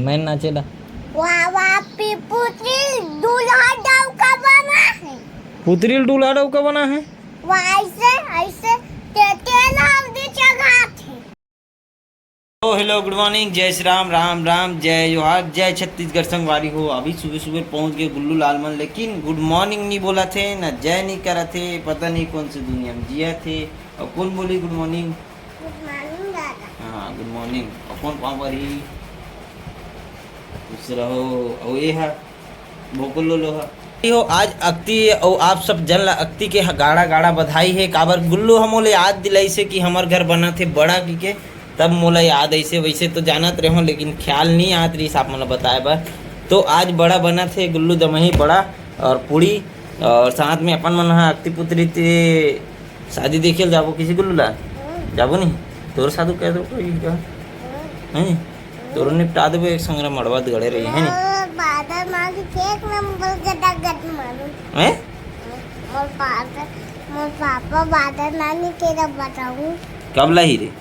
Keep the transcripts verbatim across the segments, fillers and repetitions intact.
मैं नाचे ला। वाह, वाह, पी-, पुतरी दूल्हा डौका बना है। पुतरी ल दूल्हा डौका बना है। वाह, ऐसे, ऐसे ते-, तेल हल्दी चढ़ात है। तो hello, good morning, जय श्री राम, राम राम, जय जोहार, जय छत्तीसगढ़ संगवारी हो। अभी सुबह सुबह पहुंच गए गुल्लू लाल मन, लेकिन good morning नहीं बोला थे, ना जय नहीं करा थे, पता नहीं कौन सी दुनिया में जिया थे। और कौन बोली good morning? Good morning दादा। हाँ, good morning। और कौन पाँव पर ही? खुश रहो। और ये है भोकल लो लोहा। हो, आज अक्ति अउ आप सब जन ला अक्ति के गाड़ा गाड़ा बधाई हे, काबर गुल्लू हमो ले याद दिलाइसे कि हमर घर बनत हे बड़ा की के, तब मोला याद आइसे। वैसे तो जानत रहो, लेकिन ख्याल नहीं आत रहीस आप मन ला बताए बर। तो आज बड़ा बनत हे गुल्लू दमही बड़ा और पूड़ी, और साथ में अपन मन ह अक्ति पुतरी ते शादी देखे ल जाबो किसी गुल्लू ला? हम्म। जाबो नहीं? तोर साधु कह दो कोई का? हम्म। हैं? तोरो निपटा देबो एक संगरा मड़वा गड़े रही है नी? मोर बादर नानी के एक नंबर गदा गद मारू। हैं? मोर बादर, मोर पापा बादर नानी के रब बताऊं। कब लाही रे?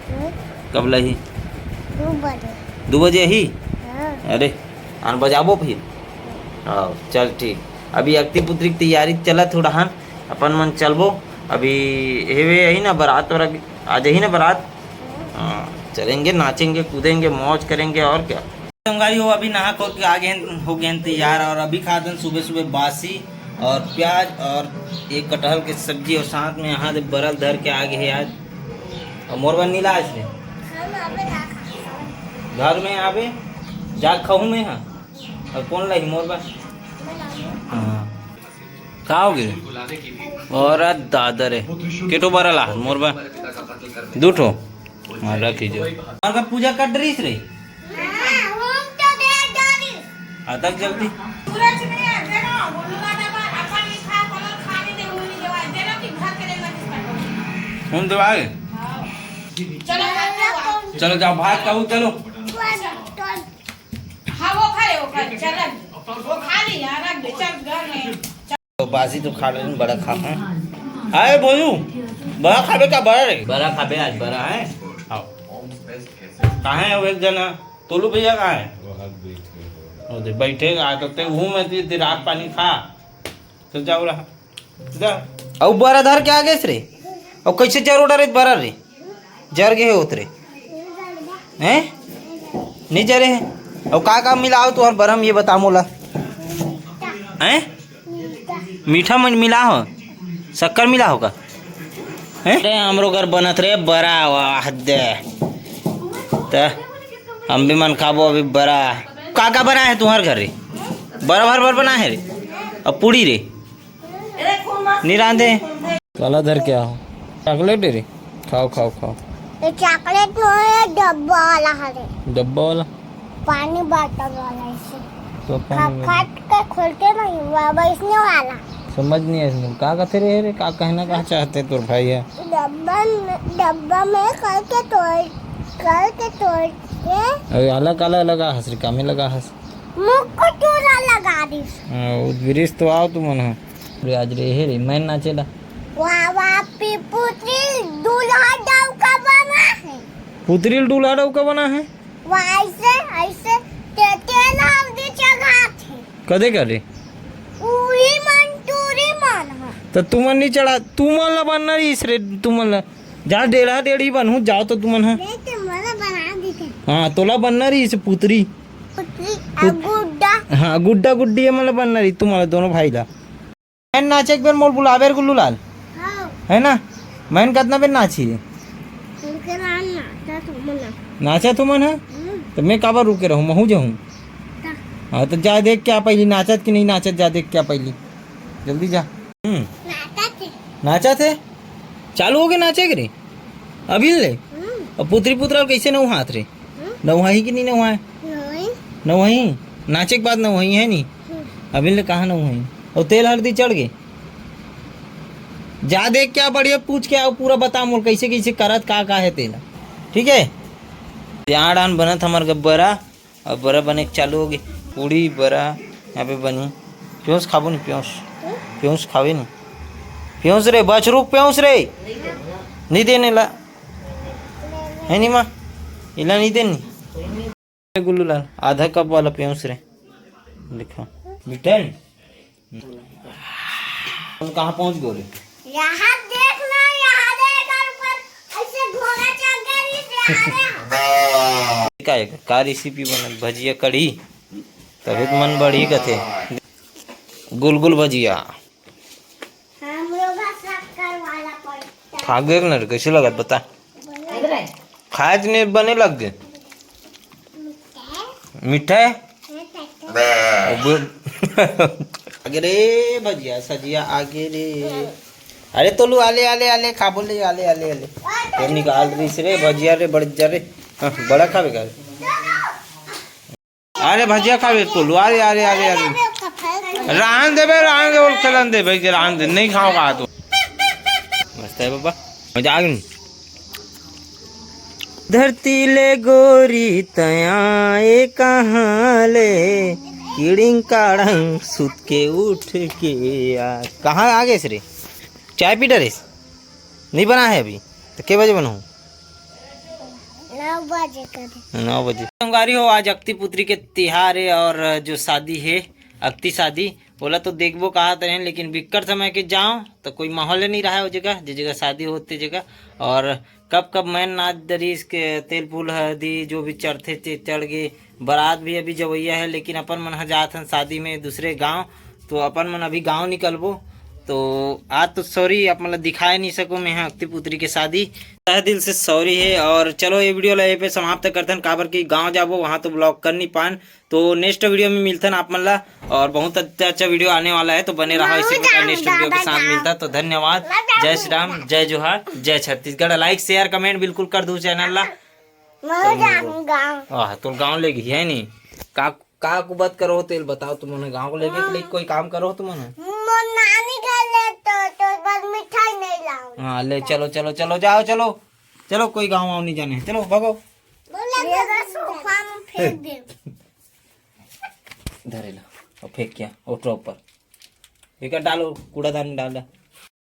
हम्म? कब लाही? दो बजे। दो बजे ही? हाँ। अरे, आन बजाबो फिर? हाँ, चल ठीक। अभी अक्ति पुत्री की तैयारी चलत थोड़ा हन, अपन मन चलबो। अभी हेवे यही ना बारात और आ जाही ना बारात। हाँ, चलेंगे, नाचेंगे, कूदेंगे, मौज करेंगे और क्या। संगवारी हो, अभी नहा खो के आ गए हैं, हो गए हैं तैयार और अभी खाते हैं सुबह सुबह बासी और प्याज और एक कटहल के सब्जी और साथ में यहाँ दे बरल धर के आ गए हैं आज। और मोर बर नीला आज ले। घर में आबे, जा खाऊँ मैं, हाँ। और कौन लाई मोर बर? हाँ। का हो गे? और दादा रे, के ठो बरा ला मोर बा? दू ठो। हाँ, रख दीजिए। और का पूजा कर डरिस रे? हाँ, तक जल्दी। हम तो आए। चलो, चलो, जाओ, भात खाओ, चलो। हाँ, वो खा ले, वो खा ले, चल, रख दे। वो खा ले, यहाँ रख दे, चल, घर में। तो बासी तो खा लेन, बड़ा खा है। आए भोजू, बड़ा खाबे का बड़ा रे? बड़ा खाबे आज, बड़ा है। आओ। कहाँ है वो एक जना? तोलू भैया कहाँ है? वो दे, बैठे, आ तो ते, वो मैं दे, दे, रात पानी खा। तो जाओ रहा। जा। अउ बरा धर के आ गेस रे। अउ कैसे जरो डरे बरा रे? जर गे हे उतरे। हैं? नहीं जरे हे। अउ का का मिलाओ तुहर बरम, ये बता मोला। हैं? मीठा मन मिला हो? शक्कर मिला हो का? हैं? अरे हमरो घर बनत रे बरा, वाह दे। त हम भी मन खाबो अभी बरा। का का बना है तुम्हारे घर रे? बरा भर भर बना है रे। अब पूड़ी रे। नी रांधे। काला धर के आहो। चॉकलेट रे। खाओ, खाओ, खाओ। ये चॉकलेट नो है, डब्बा वाला हरे। डब्बा वाला? पानी बॉटल वाला ऐसे। तो पानी में खटखट के खोलते नहीं, वा-, वैसने वाला। समझ नहीं आया इसमें। का कहते रहे रे? का कहना, का चाहते तोर भाई है? डब्बा में, डब्बा में करके तोड़, करके तोड़ के। अरे अलग, अलग लगा हस रे, कामे लगा हस। मुख को चूरा लगा दिस। हाँ, वो गिरीश तो आओ तुमन ह। अरे आज रे हे रे, मैं नाचे ला। वाह, वाह, पी-, पुतरी दूल्हा डौका बना है। पुतरी ल दूल्हा डौका बना है? वाह, ऐसे, ऐसे ते-, तेल हल्दी चढ़ात है। कदे करे? उही मन टूरी मन ह। त तुमन नहीं चढ़ा, तुमन ला बनना रहीस रे, तुमन ला। जा डेढ़ा डेढ़ी बनहू, जाओ तो तुमन ह। नहीं, तो मोला बना देते। हाँ, तोला बनना रहीस पुतरी। पुतरी, आ, पुत-, गुड्डा। हाँ, गुड्डा गुड्डी है, मतलब बनना रही तुम्हारा दोनों भाई ला। मैं नाचे एक बेर मोल बुलावे रे गुल्लू लाल। हाँ। है ना? मैं कतना बेर नाची रे? उनके नाम नाचा तुमन। नाचा तुमन है? हम्म। तो मैं काबर रुके रहूँ, महू जाऊँ। ता। हाँ, तो जा देख क्या पहली नाचत कि नहीं नाचत, जा देख क्या पहली। जल्दी जा। हम्म। नाचा थे। नाचा थे? चालू हो गए नाचे के रे? अभी ले? हम्म। अब पुतरी पुतरा कैसे नौहात रे? हम्म। नौहाही कि नहीं नौहाए? नहीं। नौहाही? नाचे के बाद नौहाही है नी? हम्म। अभी ले कहाँ नौहाही? और तेल हल्दी चढ़ गए? जा देख क्या बढ़िया पूछ के आओ, पूरा बता मोर कैसे कैसे करत का का है तेला। ठीक है? यहाँ डान बनत हमार गब्बरा। अब बरा बने के चालू होगे। पूड़ी बरा यहाँ पे बनी। प्योस खाबो नहीं, प्योस। प्योस खावे नहीं। प्योस रे, बच रुक, प्योस रे। नहीं देने ला। है नहीं माँ? इला नहीं देनी। गुल्लू लाल, आधा कप वाला पियोस रे। देखो। मिठन। हम कहाँ पहुँच गए रे? यहाँ देख ना, यहाँ देख, और ऊपर ऐसे घोड़ा चढ़ गया, इस यहाँ देख। का है, का रेसिपी बनत? भजिया कढ़ी, तभी तो मन बढ़ी कथे। गुलगुल भजिया। हम लोग का शक्कर वाला पड़ता है। खा देख ना रे, कैसे लगत बता? खाए तो नहीं बने लग गए। मीठा है? अबे। आगे रे भजिया सजिया आगे रे। अरे तोलू, आले आले आले, खाबो ले, आले आले आले। ये निकाल रही रे भजिया रे, बड़ जा रे। हाँ, बड़ा खाबे का? अरे भजिया खाबे तोलू, अरे अरे अरे अरे। रहन देबे, रहन दे, बोल के रहन देबे, कि रहन दे, नहीं खाओगा तो। मस्त है बाबा, मजा आ गई। धरती ले गोरी तया ए कहाँ ले, किड़िंग काड़ंग सुत के उठ के आ। कहाँ आ गए रे? चाय पी डरेस? नहीं बना है अभी, तो के बजे बनाऊँ? नौ बजे करे। नौ बजे। संगवारी हो, आज अक्ति पुत्री के तिहार है और जो शादी है, अक्ति शादी, ओला तो देखबो कहा तरे, लेकिन बिक्कट समय के जाओ तो कोई माहौल नहीं रहा है वो जगह, जे जगह शादी होते जगह। और कब कब मैं नाच दरीस के तेल फूल हल्दी जो भी चढ़ते थे चढ़ गए। बारात भी अभी जवैया है, लेकिन अपन मन ह जात हन शादी में दूसरे गांव, तो अपन मन अभी गांव निकलबो। तो आज तो सॉरी, आप मन ल दिखाए नहीं सको मैं ह अक्ति पुत्री के शादी। तहे दिल से सॉरी है। और चलो, ये वीडियो ला यहीं पे समाप्त करथन, काबर कि गांव जाबो, वहां तो ब्लॉग कर नहीं पान। तो नेक्स्ट वीडियो में मिलथन आप मन ला, और बहुत अच्छा अच्छा वीडियो आने वाला है, तो बने रहो इसी प्रकार। नेक्स्ट वीडियो के साथ मिलता, तो धन्यवाद। जय श्री राम, जय जोहार, जय छत्तीसगढ़। लाइक शेयर कमेंट बिल्कुल कर दो चैनल ला। मैं जाऊँ गाँव। आह, तोर गाँव ले गई है नी? का, का कुबत करो तेल बताओ तुमने? गाँव को लेके के लिए कोई काम करो तुमने? मोर नानी घर ले तो, तो बस मिठाई नहीं लाओ। हाँ, ले चलो, चलो, चलो, जाओ, चलो। चलो, कोई गाँव वाँव नहीं जाने। चलो, भागो। बोले तो सोफा में फेंक दे। धरे ला, और फेंक क्या? ओटरा ऊपर। एक डालो, कूड़ादान में डाल दे।